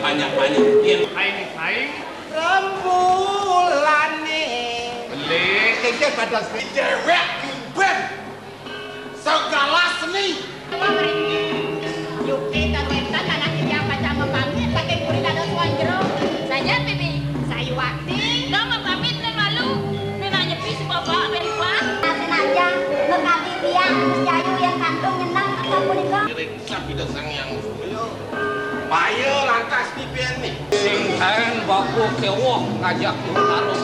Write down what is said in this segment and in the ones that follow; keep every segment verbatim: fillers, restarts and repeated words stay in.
Banyak-banyak. Yen aing saing. Rembulane. Beli. Kengke pada si dewek jumben. Segala seni. Yukti karuetan anak tiang pacang mapamit saking puri dados wong jero. Saja, Bibi. Sayuwakti. Dong mapamit nang malu. Nang nyepi si Bapak, Bibi. Nah, senajan mekabi tiang Gus Jayu yang kantun nyeneng teka punika. Ngiring sabda Sang Hyang Surya. Payo lantas dipeni. Sing kaen baku kewok ngajak taruh.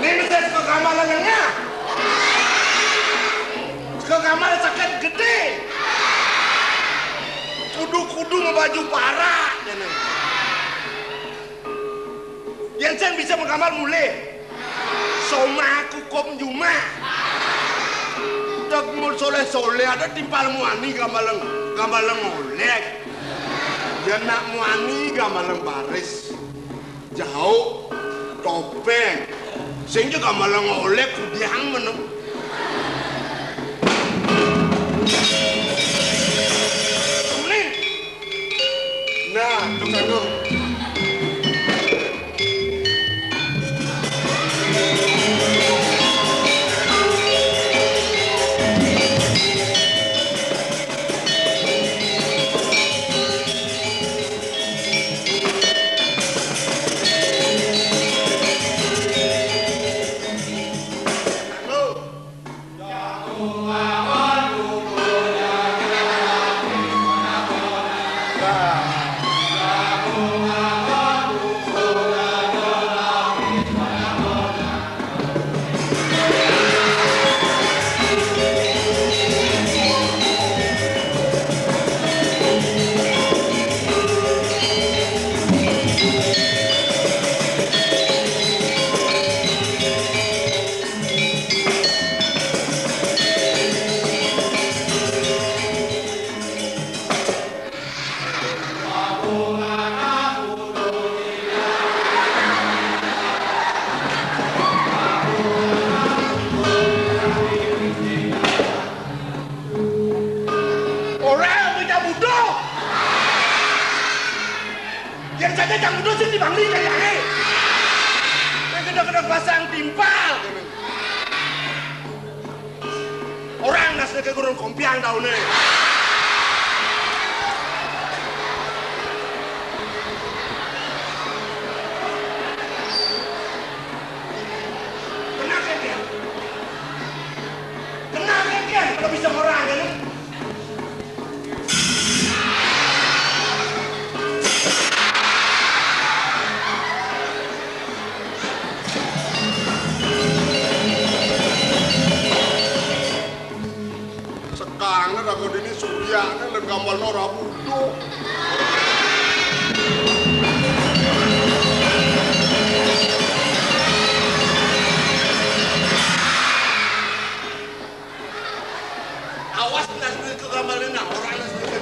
Ini mesti suka gamal lelengah. Suka gamal sakit gede. Kudu-kudu ngebaju parak, jane. Yen sing bisa menggamal mulih. Soma kukup njumah. Tek mun soleh-soleh ada timpal muani gamaleng, gamaleng oleh. Yen nak muani gamaleng baris. Jauk, topeng. Sing juga malah ngolek kudiang meneng. Nih. Nah, tukang tuh. Ora, kowe cah butuh. Yen saja cah butuh sing dibangli kayane. Nek gedhe-gedhe pasang timpal. Orang nasne ke gurung kompiang taune. Kenapa dia? Kenapa dia? Kalau bisa orang kan? Sekange raga dene suryane lan gambalne ora butuh. Awas nas duit ke gambalne, nah, ora nas duit.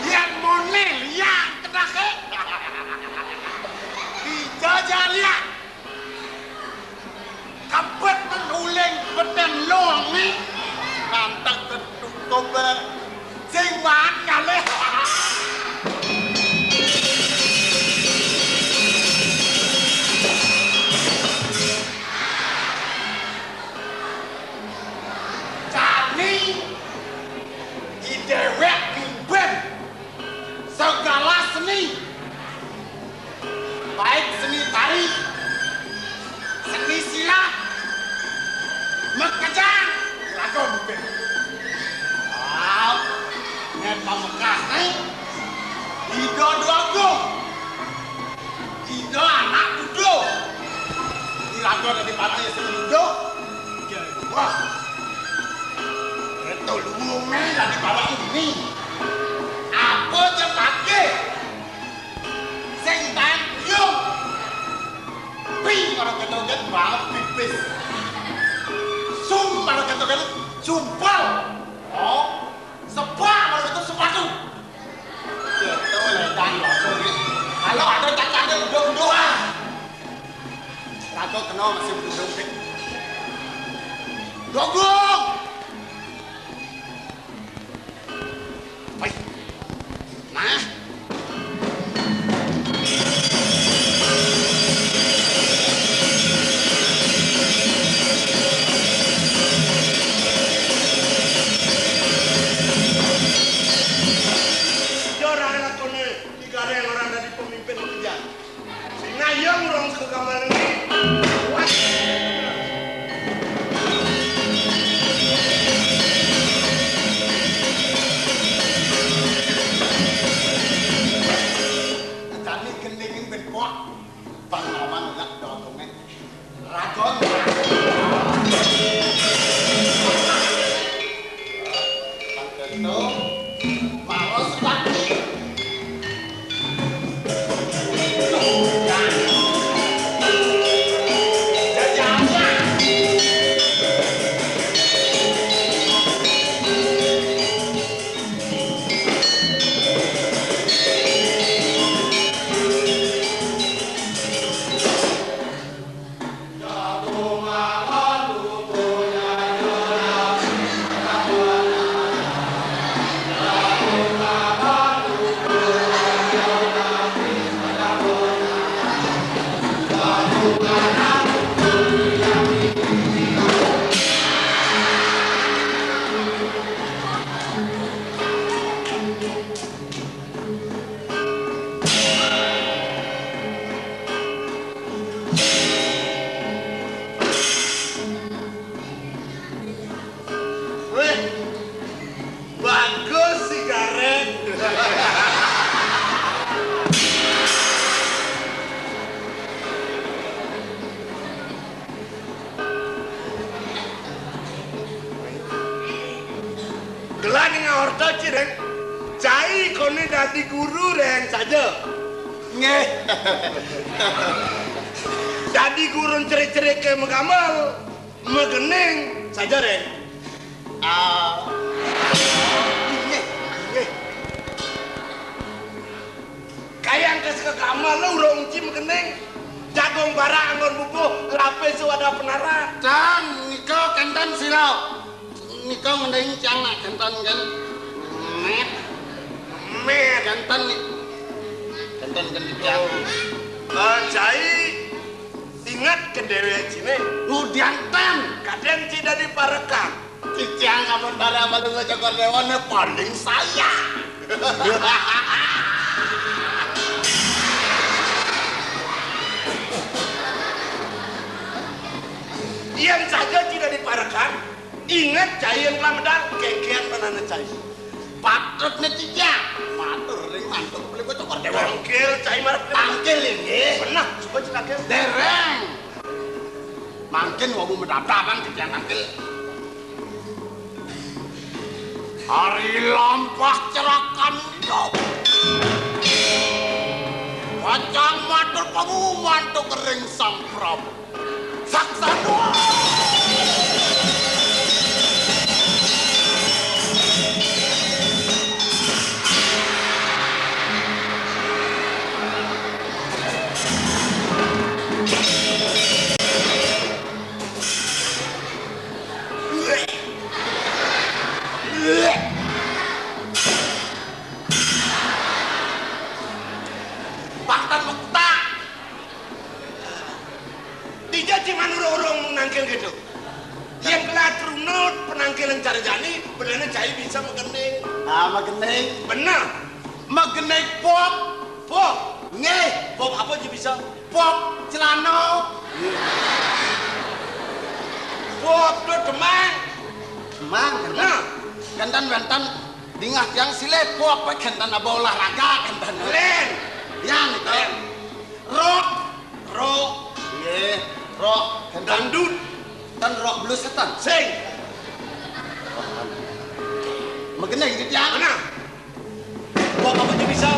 Yen mone liang kedahe. Dijajah liang. Kebet nang uling beten longe. Ngantek ketutup, eh. Sing maan ngalih. Jani, i dewek ngimben segala seni, baik seni tari, seni silat, makejang, raga ngimben. Wah, nek pamekasne, Ida Dwagung. Ida anak kuda. Iraga dadi parane sing idup. Wah. Reto luwunge dadi parane ini. Apa cepake? Sing taen yo. Ping karo ketok-ketok banget pipis. Sum karo ketok-ketok sumpel. Oh, sebak karo ketok sepatu. Gitu, ledan waktu ini. Kalau ada cacatnya udah-udah, ah. Raga kena masih udah-udah. Dogong! Baik. Nah. Yo, ora lakone, iki arek ora dadi pemimpin kerja. Sing ayo ngurung saka kamar ini. Wah. Tadi gendingin ben kuat. Pahlawan lak dokumen. Ragon. Panteto. Maros lak. Weh, bagus sigaret. Gelar ning orta, Ci, Reng. Cai kone dadi guru, Reng, saja. Nggih. Dadi guru cerik-cerik ke megamel, megening saja, Reng. Ah. Nggih, nggih. Kayang ke saka gamal urung ci megening. Jagung barak anggon bubuh, lapis wadah penara. Dan nika kenten sira. Nika mending cang nak genten kan. Met. Met. Genten nih. Genten kan cang. Eh, cai ingat ke dewe cine. Ngudiang tan. Kadang ci dadi parekan. Cicang apa bara balung cokor dewane paling saya. Yang saja ci dadi parekan. Ingat cai yang telah medal, kekean menana cai. Patut ne cija. Matur ring mantuk beli bocah kor dewa. Tangkil cai marep. Tangkil ini. Benar, coba ci tangkil. Dereng. Mangkin wabu medabang kekean tangkil. Hari lampah cerakan. Pacang matur pamu mantuk ring Sang Prabu. Saksana. Pangtan mekutak. Dija ci manurung-urung nangkil gitu. Yang kelah trunut penangkilan cara jani, benernya cai bisa magending. Ah, magending. Bener. Magending pop. Pop. Nggih. Pop apa ci bisa? Pop celana. Pop tuh demang. Demang, genten. Nah. Genten wenten dingah tiang silih pop genten apa olahraga genten. Len. Ya, niku. Len. Rock. Rock. Nggih, rock. Genten. Dangdut. Ten rock blues setan. Sing. Magending, Dit, ya. Mana? Gua kamu bisa.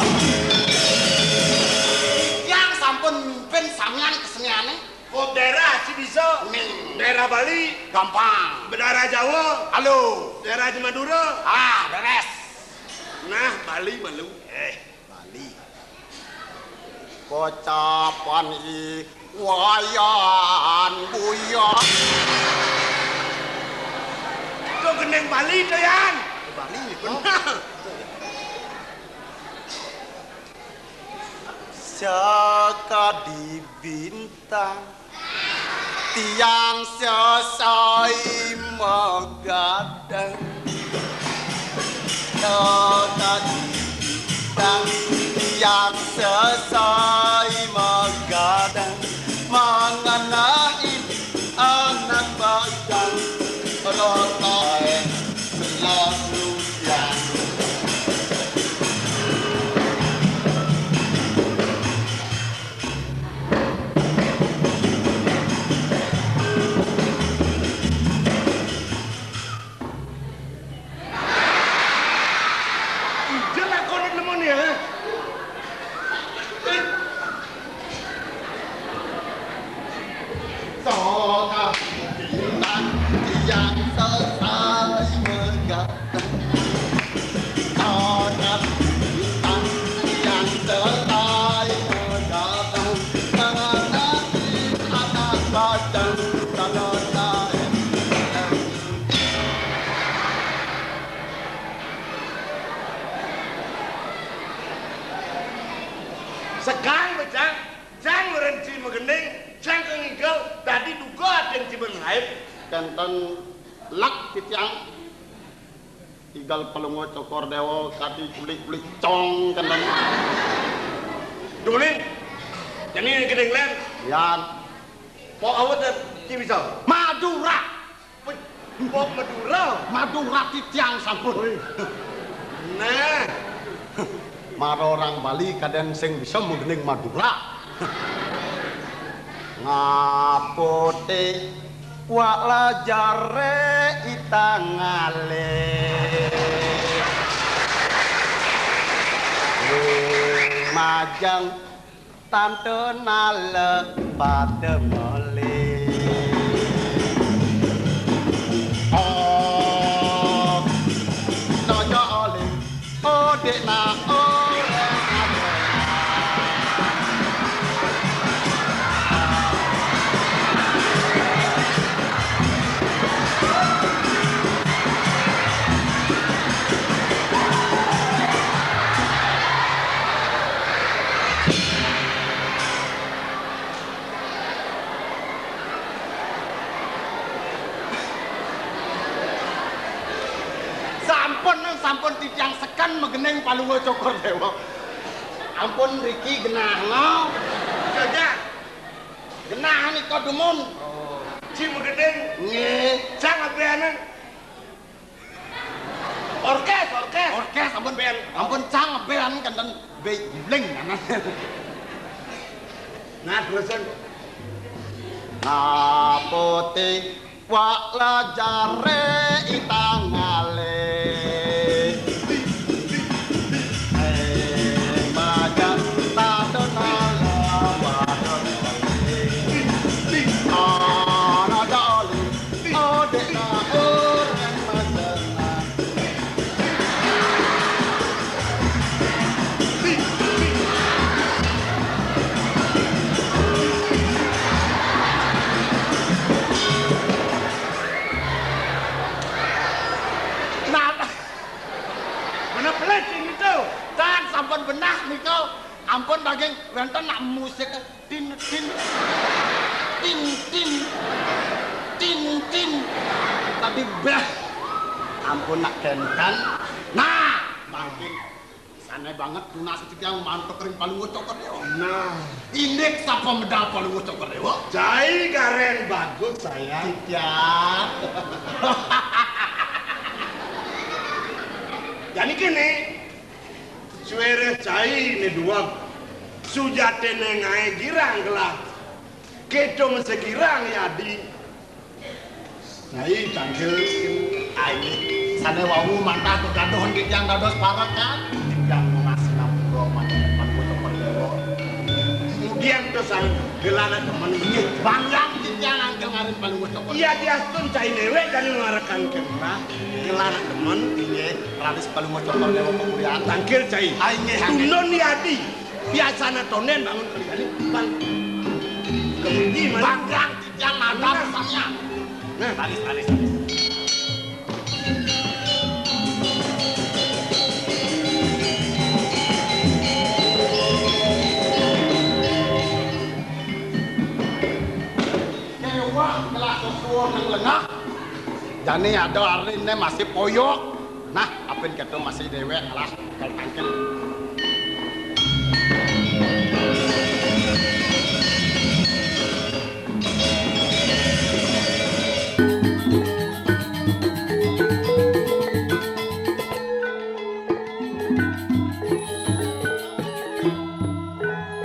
Yang sampun mimpin samian keseniane. Kok daerah sih bisa? Nih. Daerah Bali. Gampang. Daerah Jawa. Halo. Daerah Madura. Ah, beres. Nah, Bali malu. Eh. Bali. Pocapan i wayan buya. Itu gending Bali itu, Yan. Bali itu. Benar. Sakadi bintang. Tiang sesai megadang. Tadi bintang tiang sesai megadang. Mengenai anak bajang rotai selalu tiang. Ijel aku nemu nih ya. Soka bilang yang selesai megah. Sekarang becang, cang merenci megending, cang kengigel, tadi duga aten ciben lain. Kenten lek titiang. Igal Palungguh Cokor Dewa kadi kulik-kulik cong kenten. Dulin, jani gedeng len. Yan. Pok awet dan ci bisa. Madura. Wih, pok Madura. Madura titiang sampun. Nah. Mara orang Bali kadang sing bisa menggening Madura. Ngapote wak lajare itangale. Ring majang tante nale pada mele. Oh, nojo oleh. Oh, dek nak, oh, Pun sampun titiang seken magening Palungguh Cokor Dewa. Ampun riki genah no. Jajah. Genah nika dumun. Oh. Ci magening. Nggih. Cang abean. Orkes, orkes. Orkes ampun ben. Ampun cang abean kenten be jibling kanan. Nah, terusan. Napote wak lajare itang ngalih. Eh, majan tadon ala wadon. Ana dali, odek na orang majan. Nah, mana pelit sing itu? Tan sampun benah nika. Ampun daging wenten nak musik tin tin tin tin tin tin. Tadi beh. Ampun nak kenten. Nah, mangkin sane banget tunas titiang mantuk ring Palungguh Cokor Dewa. Nah, indik sapa medal Palungguh Cokor Dewa? Cai garen bagus, sayang. Titiang. Jani kene, suwere cai ne duweg. Sujatene ngae girang gelah. Keto mese girang yadi. Nyai tangkil ae. Sane wau mantah kegaduhan titiang dados parekan. Titiang nunas sinampura manten Palungguh Cokor Dewa. Kemudian to sang gelana temen. Inggih, banggang titiang nangkil ngarin Palungguh Cokor. Iya, diastun cai newek jani marekan kenah. Gelana temen. Inggih, raris Palungguh Cokor Dewa pepurian. Tangkil cai. Ah, inggih, inggih. Tundun yadi. Biasana tonden bangun kali-kali. Bang. Kemudian banggang. Yang ada sampeyan. Nah. Alis, alis, alis. Kewah kelas suwun nang lengah. Jani ada arine masih poyok. Nah, apin keto masih dewek lah, kalau tangkil.